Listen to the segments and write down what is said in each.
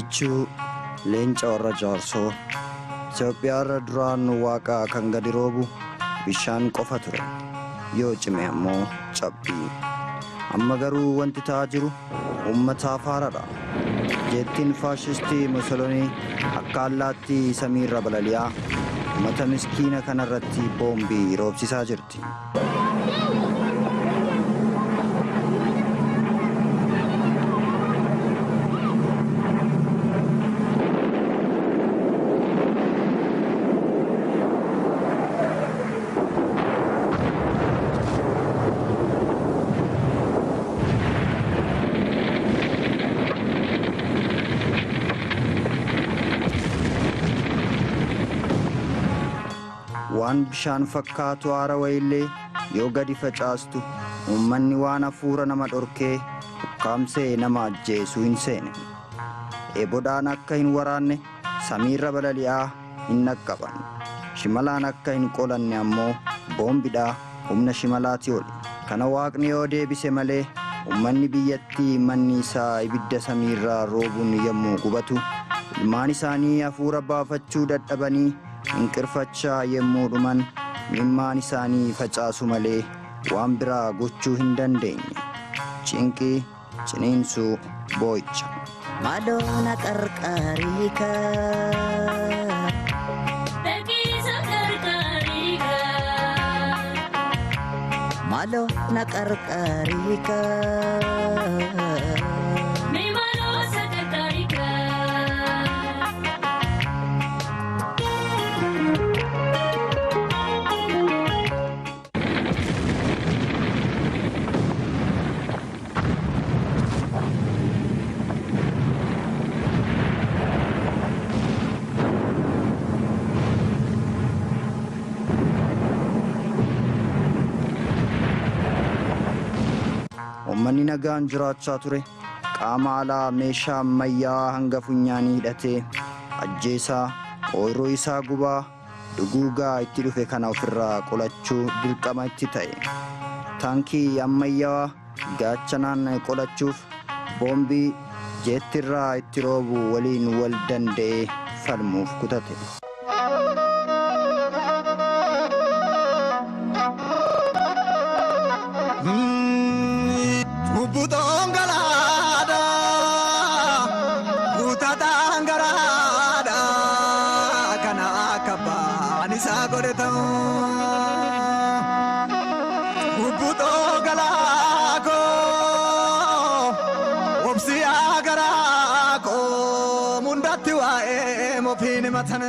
Abbichuu leenca warra Jaarsoo. Itoophiyaa irra duraan waaqaa kan gadi roobu bishaan qofa ture. Yoo cime ammoo cabbii. Amma garuu wanti ta'aa jiru uummataaf haaraadha. Jeettiin faashistii Mussolini akka allaattii samiirra balali'aa uummata miskiina kanarratti boombii roobsisaa jirti. Waan bishaan fakkaatu haara wayiillee yoo gadi facaastu uummanni waan hafuura nama dhorkee ukkaamsee nama ajjeesuu hin seene. Eeboodhaan akka hin waraanne samiirra balali'aa hin dhaqqaban. Shimalaan akka hin qolanne ammoo boombiidhaa humna shimalaatii oli. Kana waaqni yoo deebise malee uummanni biyyattii manni isaa ibidda samiirraa roobuun yommuu gubatu ilmaan isaanii hafuura baafachuu dadhabanii hinqirfachaa yemmuu dhuman mimmaan isaanii facaasu malee waan biraa gochuu hin dandeenye. Cinqii, ciniinsuu, boo'icha. Maaloo na qarqaariika. Maaloo na qarqaariika. Uummanni nagaan jiraachaa ture qaama alaa meeshaa ammayyaa hanga funyaanii hidhatee ajjeesaa ooyiruu isaa gubaa duguugaa itti dhufe kana ofirraa qolachuu dirqama itti ta'e. Taankii ammayyaa gaachanaan qolachuuf boombii jeettirraa itti roobu waliin wal danda'ee falmuuf kutate. Bubbutoon galaadha, guutataan garaadha, kana akka abbaan isaa godhe ta'u. Bubbutoo galaa koo, obsiyaa garaa koo, mundatti waa'ee mofiin himatan.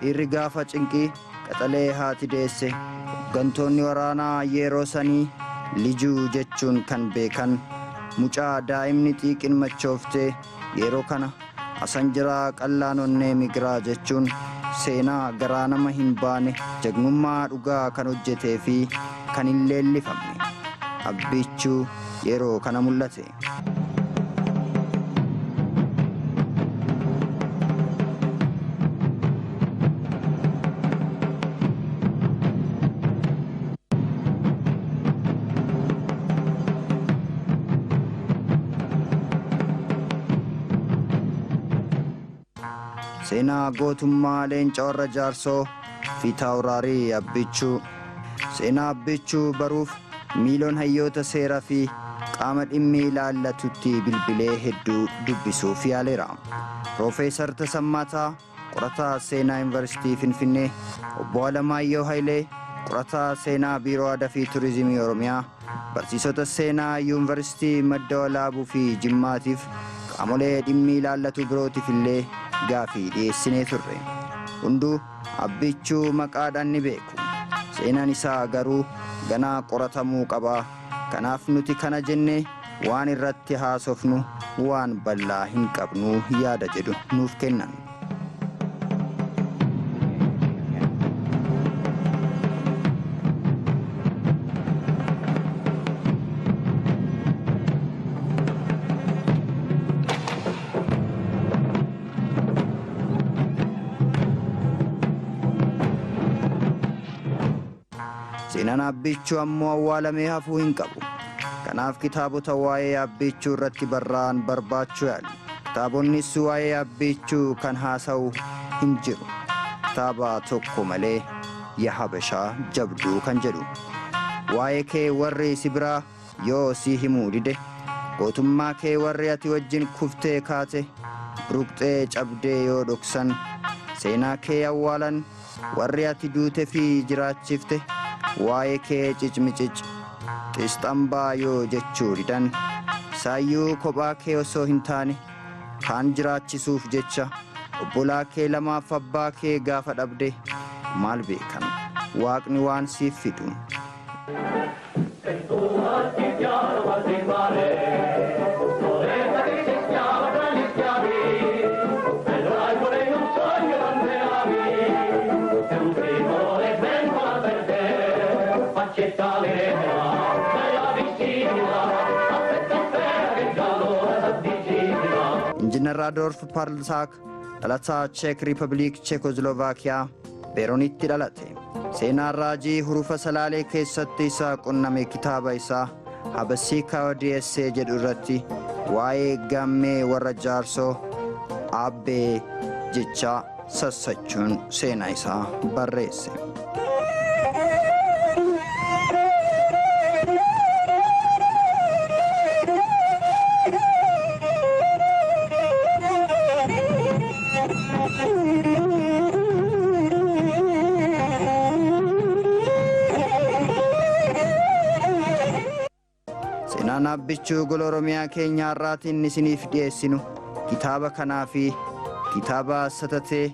Dhiirri gaafa cinqii qaxalee haati deesse hooggantoonni waraanaa yeroo sanii lijuu jechuun kan beekan mucaa daa'imni xiiqin machooftee yeroo kana asan jiraa qallaan onnee migiraa jechuun seenaa garaa nama hin baane jagnummaa dhugaa kan hojjetee fi kan hin leellifamne Abbichuu yeroo kana mul'ate. Seenaa gootummaa leenca warra Jaarsoo fi Taawuraarii Abbichuu. Seenaa Abbichuu baruuf miiloon hayyoota seeraa fi qaama dhimmi ilaallatutti bilbilee hedduu dubbisuuf yaaleera. Piroofeesar Tasammaataa qorataa seenaa Yuunivarsiitii Finfinnee, Obbo Alamaayyoo Hayilee qorataa seenaa Biiroo Aadaa fi Turizimii Oromiyaa, barsiisota seenaa Yuunivarsiitii Madda Walaabuu fi Jimmaatiif qaamolee dhimmi ilaallatu birootiif illee gaafii dhiyeessinee turre. Hunduu Abbichuu maqaadhaan ni beeku. Seenaan isaa garuu ganaa qoratamuu qaba. Kanaaf nuti kana jennee waan irratti haasofnu waan bal'aa hin qabnu yaada jedhu nuuf kennan. Seenaan Abbichuu ammoo awwaalamee hafuu hin qabu. Kanaaf kitaabota waa'ee Abbichuu irratti barraa'an barbaachuu yaali. Kitaabonnis waa'ee Abbichuu kan haasa'u hin jiru. Kitaaba tokko malee Ya Habashaa Jabduu kan jedhu. Waa'ee kee warri si biraa yoo si himuu dide, gootummaa kee warri ati wajjin kuftee kaate, ruqxee cabdee yoo dhoksan, seenaa kee awwaalan, warri ati duute fi jiraachifte, waa'ee kee cicmicic xisxambaa yoo jechuu didan, saayyuu kophaa kee osoo hin taane kaan jiraachisuuf jecha obbolaa kee lamaaf abbaa kee gaafa dhabde maal beekan waaqni waan siif fidu. Injiinar Adolf Parlsaak dhalataa Cheek Riipabiliik Cheekozlovaakiyaa Beeronitti dhalate. Seenaan raajii hurufa Salaalee keessatti isaa qunname kitaaba isaa Habasiikaa ODSA jedhu irratti waa'ee gammee warra jaarsoo Aabbee jechaa sassachuun seenaa isaa barreesse. Seenaan Abbichuu gola Oromiyaa keenya har'aatiin isiniif dhiyeessinu kitaaba kanaa fi kitaaba satatee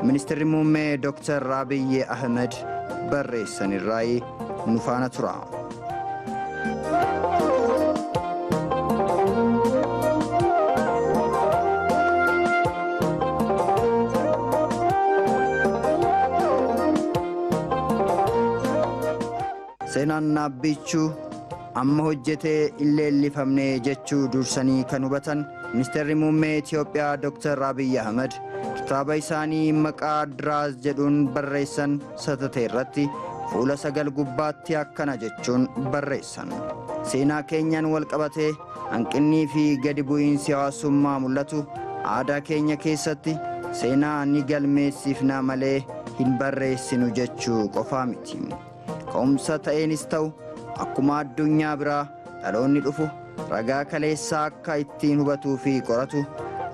ministeerri muummee Dr. Abiyyi Ahmed barreessan irraa nu faana tura. Seenaan Abbichuu amma hojjetee hin leellifamne jechuu dursanii kan hubatan ministeerri muummee Itiyoophiyaa Dr. Abiyyi Ahmed kitaaba isaanii maqaa Diraaz jedhuun barreessan satatee irratti fuula 9 gubbaatti akkana jechuun barreessan. Seenaa keenyaan wal qabatee hanqinnii fi gadi bu'iinsi hawaasummaa mul'atu aadaa keenya keessatti seenaa ni galmeessifna malee hin barreessinu jechuu qofaa miti. Ka'umsa ta'eenis ta'u akkuma addunyaa biraa dhaloonni dhufu ragaa kaleessaa akka ittiin hubatuu fi qoratu,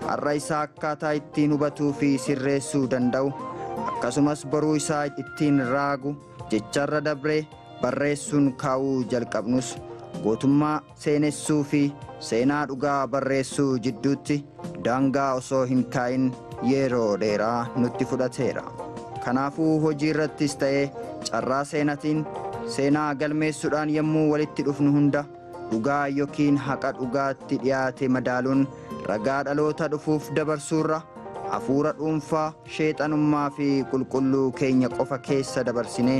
har'a isaa akkaataa ittiin hubatuu fi sirreessuu danda'u, akkasumas boruu isaa ittiin raagu jecharra dabree barreessuun kaa'uu jalqabnus gootummaa seenessuu fi seenaa dhugaa barreessuu jidduutti daangaa osoo hin kaa'in yeroo dheeraa nutti fudhateera. Kanaafuu hojii irrattis ta'ee carraa seenatiin seenaa galmeessuudhaan yommuu walitti dhufnu hunda dhugaa yookiin haqa dhugaatti dhiyaate madaaluun ragaa dhaloota dhufuuf dabarsuurra hafuura dhuunfaa sheexanummaa fi qulqulluu keenya qofa keessa dabarsinee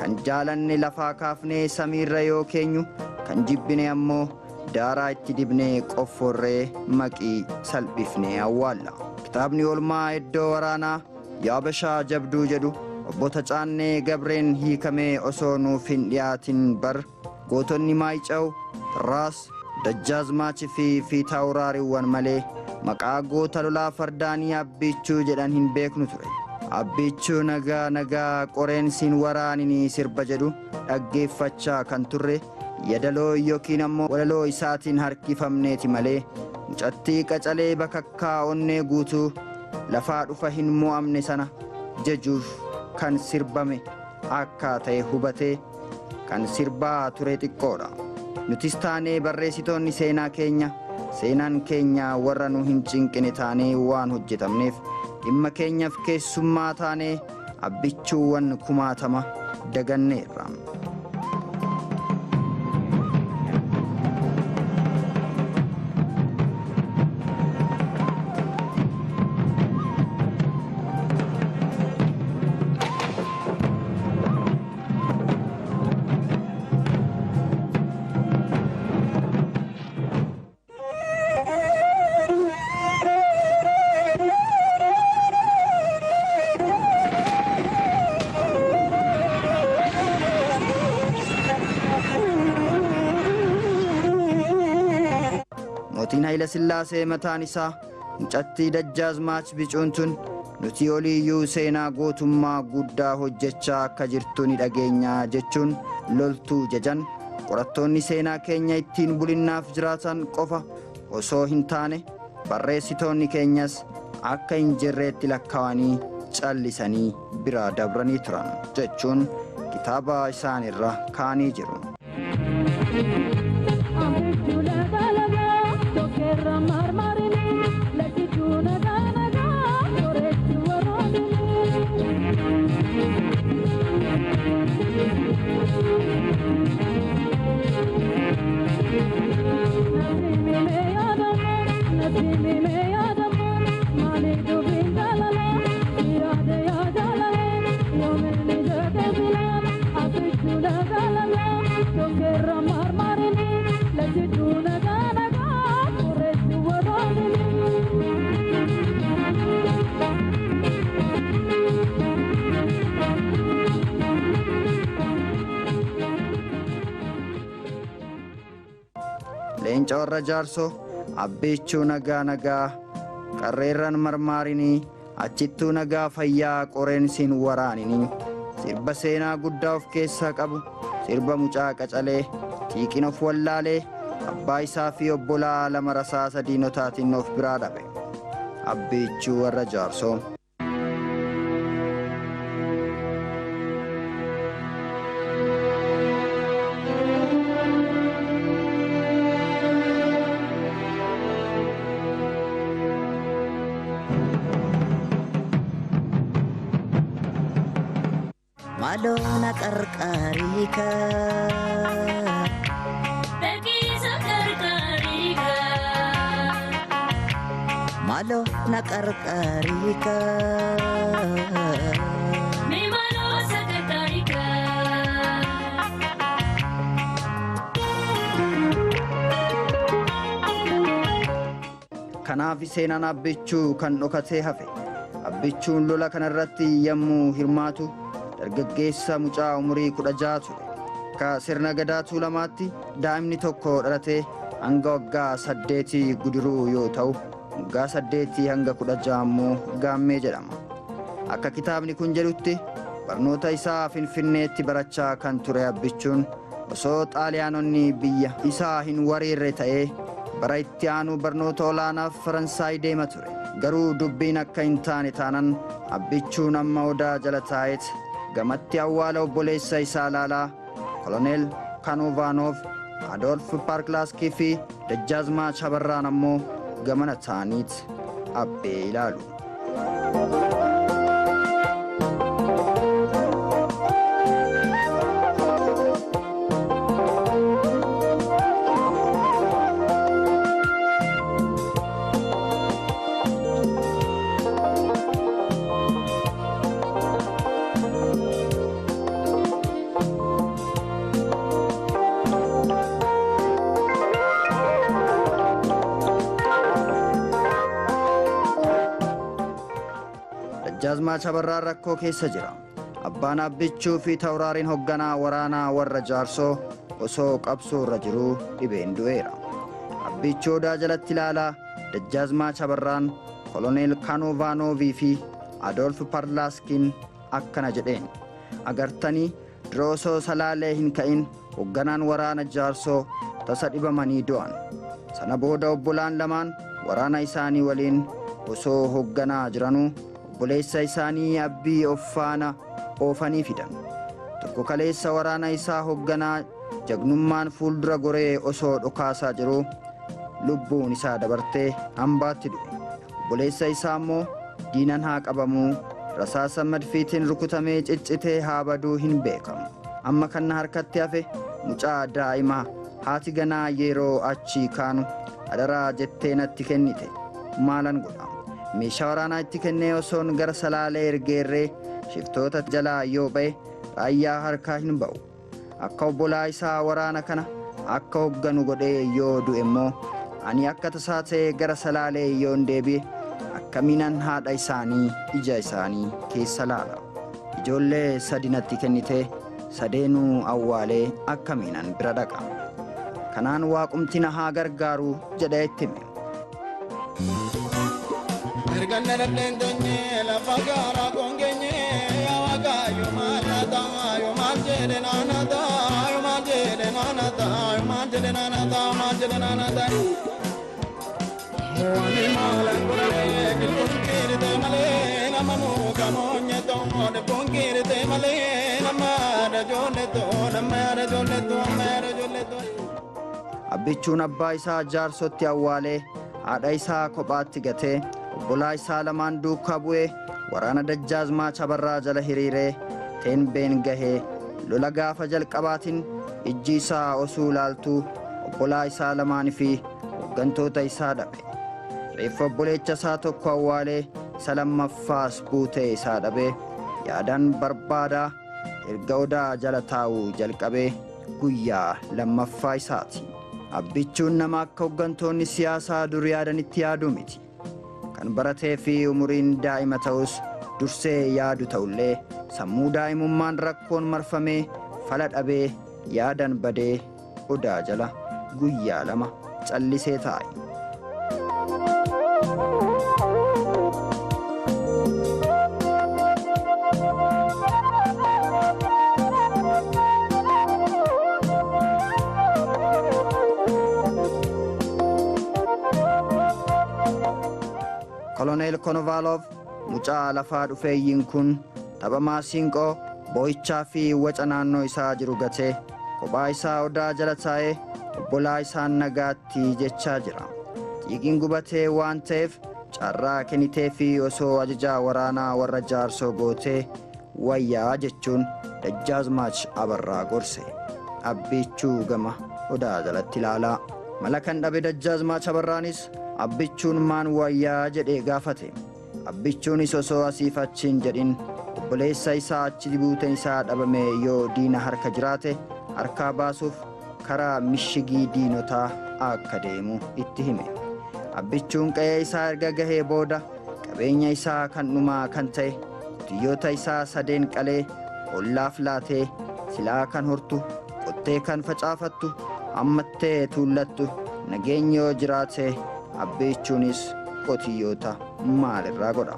kan jaalanne lafaa kaafnee samiirra yoo keenyu kan jibbine ammoo daaraa itti dibnee qofforree maqii salphifnee awwaalla. Kitaabni oolmaa iddoo waraanaa Yaabashaa Jabduu jedhu obbo Tacaannee Gabreen hiikamee osoo nuuf hin dhiyaatin bar gootonni Maayica'u, Raas, Dajjaazmaachii fi Fiitaawuraariiwwan malee maqaa goota lolaa fardaanii Abbichuu jedhan hin beeknu ture. Abbichuu nagaa nagaa qoreen siin waraaninii sirba jedhu dhaggeeffachaa kan turre yadaloo yookiin ammoo walaloo isaatiin harkifamneeti malee mucattii qacalee bakakkaa onnee guutuu lafaa dhufa hin mo'amne sana jajuuf kan sirbame akka ta'e hubatee kan sirbaa ture xiqqoodha. Nutis taanee barreessitoonni seenaa keenya seenaan keenya warra nu hin cinqine taanee waan hojjetamneef dhimma keenyaaf keessummaa taanee abbichuuwwan kumaatama daganneerra. Sillaasee mataan isaa mucattii Dajjaazmaach Bicuun tun nuti oliiyyuu seenaa gootummaa guddaa hojjechaa akka jirtu ni dhageenya jechuun loltuu jajan qorattoonni seenaa keenya ittiin bulinnaaf jiraatan qofa osoo hin taane barreessitoonni keenyas akka hin jirreetti lakkaawanii callisanii biraa dabranii turan jechuun kitaaba isaanirra kaanii jiru. Leenca warra Jaarsoo Abbichuu nagaa nagaa qarreerran marmaarinii achittuu nagaa fayyaa qoreen siin waraaninii sirba seenaa guddaa of keessaa qabu sirba mucaa qacalee xiiqin of wallaalee abbaa isaa fi obbolaa lama rasaasa diinotaatiin of biraa dhabe Abbichuu warra Jaarsoo. Maaloo na qarqaarii kaa. Beeksisa qarqaarii kaa. Maaloo na qarqaarii kaa. Maaloo sakataarii kaa. Kanaaf seenaan Abbichuu kan dhokatee hafe. Abbichuun lola kanarratti yommuu hirmaatu dargaggeessa mucaa umurii 16 ture. Akka sirna gadaa Tuulamaatti daa'imni tokko dhalatee hanga waggaa 8 guduruu yoo ta'u, waggaa 8 hanga 16 immoo gaammee jedhama. Akka kitaabni kun jedhutti barnoota isaa Finfinneetti barachaa kan ture Abbichuun osoo Xaaliyaanonni biyya isaa hin wariirre ta'ee bara itti aanu barnoota olaanaaf Faransaay deema ture. Garuu dubbiin akka hin taane taanan Abbichuun amma odaa jala taa'eet gamatti awwaala obboleessa isaa laalaa Koloneel Kaanovaanoof, Adolf Paarklaaskii fi Dajjaazmaach Abarraan ammoo gamana ta'aniit abbee ilaalu. Dajjaazmaach Abarraan rakkoo keessa jira. Abbaan Abbichuu fi Tawraariin hoogganaa waraanaa warra Jaarsoo osoo qabsoo irra jiruu dhibeen du'eera. Abbichuu odaa jalatti ilaalaa Dajjaazmaach Abarraan Koloneel Kaanovaanoovii fi Adolf Parlaaskiin akkana jedheen. Agartanii dura osoo Salaalee hin ka'in hoogganaan waraana Jaarsoo tasa dhibamanii du'an. Sana booda obbolaan lamaan waraana isaanii waliin osoo hoogganaa jiranuu obboleessa isaanii Abbii of faana oofanii fidan. Tokko kaleessa waraana isaa hoogganaa jagnummaan fuuldura goree osoo dhokaasaa jiruu lubbuun isaa dabartee hambaatti du'e. Obboleessa isaa immoo diinan haa qabamuu rasaasa madfiitiin rukutamee ciccitee haa baduu hin beekamu. Amma kan na harkatti hafe mucaa daa'imaa haati ganaa yeroo achii kaanu adaraa jettee natti kennite maalan godha. Meeshaa waraanaa itti kennee osoon gara Salaalee ergeerree shiftoota jalaa yoo ba'e raayyaa harkaa hin ba'u. Akka obbolaa isaa waraana kana akka hoogganu godhee yoo du'e immoo ani akka tasaa ta'ee gara Salaalee yoon deebi'e akkamiinan haadha isaanii ija isaanii keessa laala. Ijoollee sadi natti kennitee sadeenuu awwaalee akkamiinan bira dhaqa. Kanaan waaqumti na haa gargaaru jedhee itti hime. Erga dandeenye lafa gaara koongeenye yaa maalata yoo maal jedhe naanata yoo maal jedhe naanata yoo maal jedhe naanata maal jedhe naanata. Wani maalan godhee kilkuun kiirite malee nama muka moonyeetoo dhibbuun kiirite malee nama yaada nama yaada ijoolleetoo nama yaada ijoolleetoo. Abbichuun abbaa isaa Jaarsootti awwaalee haadha isaa kophaatti gatee obbolaa isaa lamaan duukaa bu'ee waraana Dajjaazmaach Abarraa jala hiriiree Teenbeen gahee lola gaafa jalqabaatiin ijji isaa osoo ilaaltuu obbolaa isaa lamaanii fi hooggantoota isaa dhabe. Reeffa obboleecha isaa tokko awwaalee isa lammaffaas buutee isaa dhabee yaadaan barbaadaa erga odaa jala taa'uu jalqabee guyyaa lammaffaa isaati. Abbichuun nama akka hooggantoonni siyaasaa dur yaadanitti yaadu miti. Kan baratee fi umuriin daa'ima ta'us dursee yaadu ta'ullee sammuu daa'imummaan rakkoon marfamee fala dhabee yaadan badee odaa jala guyyaa lama callisee taa'e. Koloneel Konovalov mucaa lafaa dhufeeyyiin kun tapha maasiinqoo boo'ichaa fi waca naannoo isaa jiru gatee kophaa isaa odaa jala taa'ee obbolaa isaan nagaatti jechaa jira. Xiiqiin gubatee waan ta'eef carraa kennitee fi osoo ajajaa waraanaa warra Jaarsoo gootee wayyaa jechuun Dajjaazmaach Abarraa gorse. Abbichuu gama odaa jalatti ilaalaa. Mala kan dhabe Dajjaazmaach Abarraanis Abbichuun maan wayyaa jedhee gaafate. Abbichuunis osoo asiif achi hin jedhin obboleessa isaa achi buuteen isaa dhabame yoo diina harka jiraate harkaa baasuuf karaa mishigii diinotaa akka deemu itti hime. Abbichuun qe'ee isaa erga gahee booda qabeenya isaa kan dhumaa kan ta'e qotiyyoota isaa sadeen qalee ollaaf laatee silaa kan hortu qottee kan facaafattu ammattee tuullattu nageenyi yoo jiraate Abbichuunis qotiyyoota maalirraa godha.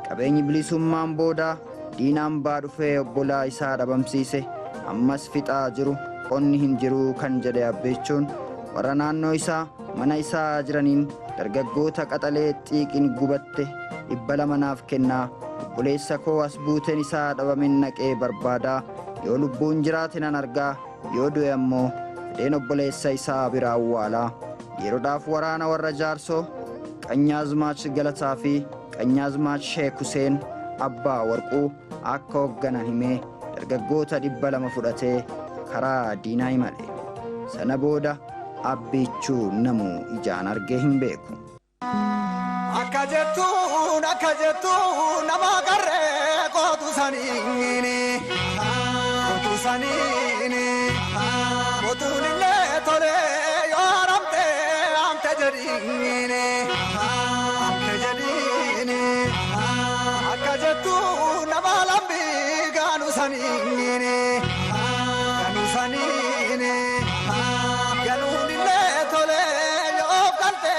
Qabeenyi bilisummaan booda diinaan baa dhufee obbolaa isaa dhabamsiise ammas fixaa jiru qonni hin jiru kan jedhe Abbichuun warra naannoo isaa mana isaa jiraniin dargaggoota qaxalee xiiqiin gubatte 200 naaf kennaa obboleessa koo as buuteen isaa dhabamin naqee barbaadaa yoo lubbuun jiraate nan argaa yoo du'e ammoo fideen obboleessa isaa biraa awwaalaa. Yeroodhaaf waraana warra Jaarsoo Qanyaazmaach Galataa fi Qanyaazmaach Sheek Huseen Abbaa Warquu akka hoogganan himee dargaggoota 200 fudhatee karaa diinaa imale. Sana booda Abbichuu namuu ijaan argee hin beeku. Akka jettuun nama qarree kootu saniini. Kootu saniini. Kootuun illee tolee yoo haramte amte jedhiini. Amte jedhiini. Akka jettuun nama lambii gaanu saniini. Gaanu saniini. Galuun illee tolee yoo galte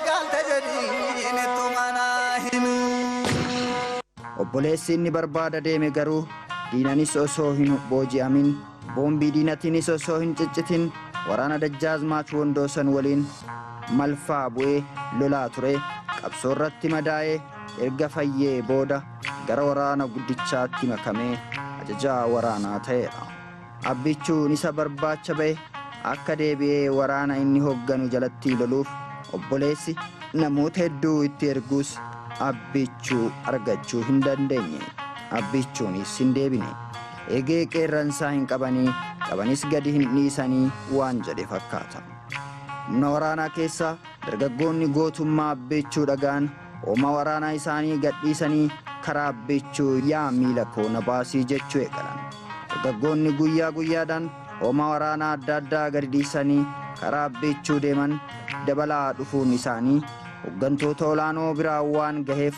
galte jedhiini tumanaa himu. Obboleessi inni barbaada deeme garuu diinanis osoo hin booji'amin boombii diinatiinis osoo hin ciccitin waraana Dajjaazmaach Wondoosan waliin malfaa bu'ee lolaa ture qabsoo irratti madaa'ee erga fayyee booda gara waraana guddichaatti makamee ajajaa waraanaa ta'eera. Abbichuun isa barbaacha ba'e akka deebi'ee waraana inni hoogganu jalatti loluuf obboleessi namoota hedduu itti erguus Abbichuu argachuu hin dandeenye. Abbichuunis hin deebine. Eegee qeerransaa hin qabanii qabanis gadi hin dhiisanii waan jedhe fakkaata. Humna waraanaa keessaa dargaggoonni gootummaa Abbichuu dhagaan hooma waraanaa isaanii gadhiisanii karaa Abbichuu yaa miila koo na baasii jechuu eegalan. Dargaggoonni guyyaa guyyaadhaan hooma waraanaa adda addaa gadi dhiisanii karaa Abbichuu deeman dabalaa dhufuun isaanii hooggantoota olaanoo biraa waan gaheef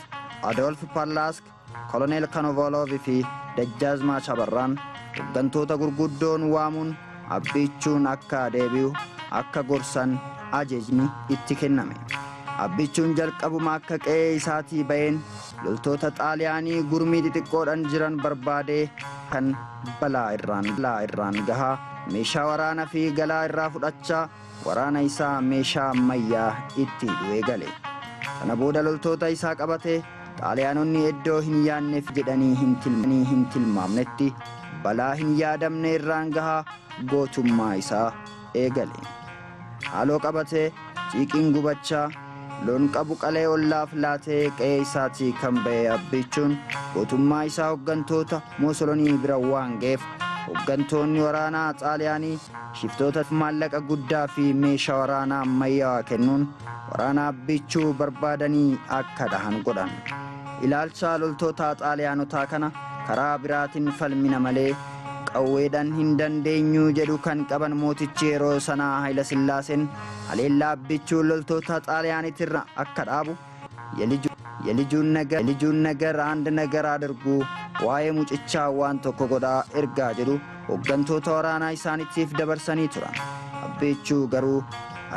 Adolf Parlaask, Koloneel Konovolov fi Dajjaazmaach Abarraan hooggantoota gurguddoon waamuun Abbichuun akka deebi'u akka gorsan ajajni itti kenname. Abbichuun jalqabuma akka qe'ee isaatii ba'een loltoota Xaaliyaanii gurmii xixiqqoodhaan jiran barbaadee kan balaa irraan gahaa meeshaa waraanaa fi galaa irraa fudhachaa waraana isaa meeshaa ammayyaa itti hidhuu gale. Kana booda loltoota isaa qabatee Xaaliyaanonni iddoo hin yaadneef jedhanii hin tilmaamnetti balaa hin yaadamne irraan gahaa gootummaa isaa eegale. Haaloo qabatee ciiqiin gubachaa loon qabu qalee ollaaf laatee qe'ee isaatii kan ba'e Abbichuun gootummaa isaa hooggantoota Moosolonii bira waan ga'eef hooggantoonni waraanaa Xaaliyaanii shiftoota maallaqa guddaa fi meeshaa waraanaa ammayyaawaa kennuun waraana Abbichuu barbaadanii akka dhahan godhan. Ilaalcha loltoota Xaaliyaanotaa kana karaa biraatiin falmina malee qawweedhaan hin dandeenyu jedhu kan qaban mootichi yeroo sanaa Hayila Sillaaseen haleellaa Abbichuu loltoota Xaaliyaanitirra akka dhaabu የልጁን ነገር አንድ ነገር አድርጉ waa'ee mucichaa waan tokko godhaa ergaa jedhu hooggantoota waraanaa isaaniitiif dabarsanii turan. Abbichuu garuu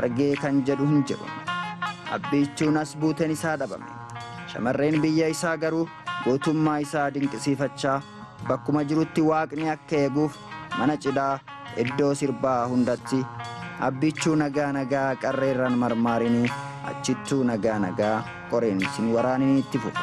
argee kan jedhu hin jiru. Abbichuun as buuteen isaa dhabame. Shamarreen biyya isaa garuu gootummaa isaa dinqisiifachaa bakkuma jirutti waaqni akka eeguuf mana cidhaa iddoo sirbaa hundatti Abbichuu nagaa nagaa qarreerran marmaarinii achittuu nagaa nagaa qoreen isin waraanini itti fufa.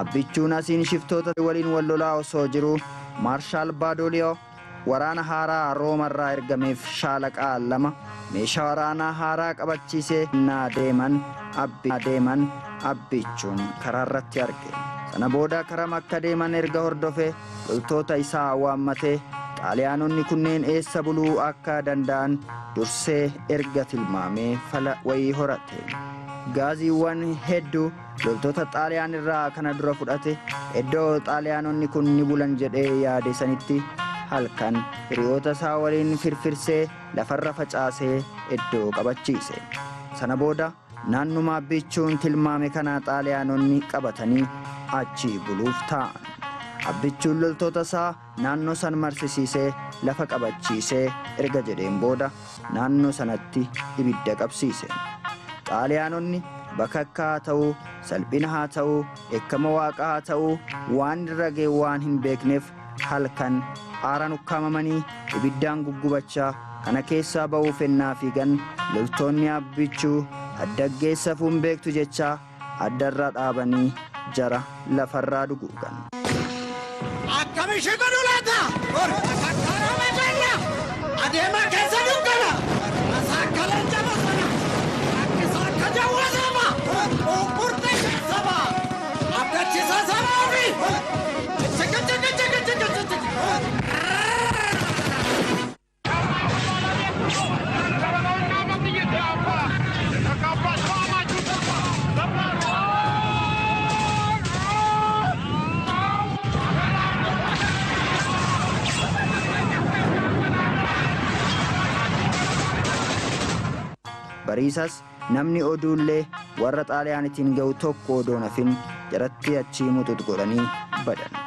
Abbichuun asiin shiftoota waliin wal lolaa osoo jiruu Maarshaal Baadooliyoo waraana haaraa Roomarraa ergameef shaalaqaa 2 meeshaa waraanaa haaraa qabachiisee naa deeman Abbichuun karaarratti arge. Sana booda karam akka deeman erga hordofe loltoota isaa waammatee Xaaliyaanonni kunneen eessa buluu akka danda'an dursee erga tilmaamee fala wayii horate. Gaaziiwwan hedduu loltoota Xaaliyaan irraa kana dura fudhate iddoo Xaaliyaanonni kun ni bulan jedhee yaade sanitti halkan hiriyoota isaa waliin firfirsee lafarra facaasee iddoo qabachiise. Sana booda naannuma Abbichuun tilmaame kana Xaaliyaanonni qabatanii achi buluuf taa'an. Abbichuun loltoota isaa naannoo san marsisiisee lafa qabachiisee erga jedheen booda naannoo sanatti ibidda qabsiise. Xaaliyaanonni bakakkaa haa ta'uu, salphina haa ta'uu, eekkama waaqaa haa ta'uu waan irra ga'e waan hin beekneef halkan aaraan ukkaamamanii ibiddaan guggubachaa kana keessaa ba'uuf ennaa fiigan loltoonni Abbichuu addaggeessa fuun beektu jechaa addarraa dhaabanii jara lafarraa duguugan. Akkam ishee godhu laata? Akkaraa bajanna! Adeemaa keessa dukkana! Masaakkaleen jaba sana! Akkisa akka jawwa saba! Uggurte saba! Abdachiisa sabaafi! Chika chika chika chika chika! Bariisas namni oduullee warra Xaaliyaanitiin ga'u tokko odoo nafin jaratti achii mutut godhanii badan.